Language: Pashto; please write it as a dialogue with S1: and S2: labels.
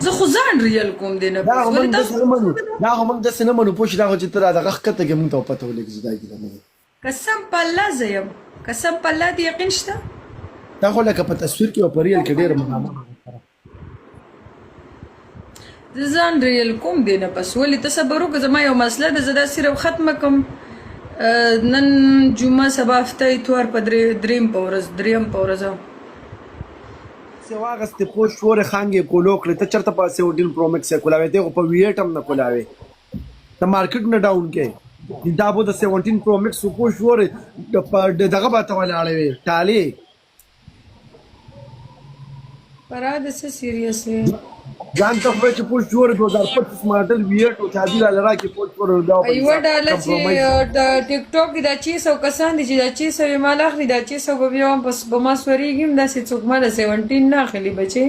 S1: زه خو ځان ریل کوم دی نه
S2: دا
S1: پس
S2: خو
S1: ولې
S2: موږ
S1: تاسو
S2: داسې نه منو، دا خو موږ داسې نه منو، پوه شې؟ دا خو چې ته را دغه ښکته کې موږ ته پته ولګي چې دا ګیله نه ده.
S1: قسم په الله زه یم، قسم په الله دې یقین شته؟
S2: دا خو لکه په تصویر کې او په ریل کې ډېر مخامخ.
S1: زه ځان ریل کوم دی نه پس ولې ته صبر وکړه، زما یو مسله ده، زه دا صرف ختمه کوم. نن جمعه، سبا هفته، اتوار، په درې دریم په ورځ، دریم په ورځ.
S2: سه واغستې پوه شورې خانګې کولو کړې، ته چرته په 17 پرو مکس یې کولاوې؟ دی خو په وی 8 هم نه کولاوې، ته مارکیټ نه ډاون کې. دا به د 17 پرو مکس پوه شورې په دغه به ته ولاړې وې ټالې.
S1: فراد څه سیریس یې؟
S2: ځان ته خو چې پوه شورې 2025 ماډل وی 8 او چادي را لرا کې پوه شورې دا په
S1: یو ډاله چې د ټیک ټاک کې دا 600 کسان دي چې دا 600 یې مال اخلي، دا 600 به بیا هم پس په ما سورېږي هم، داسې څوک ما د 17 نه اخلي بچې.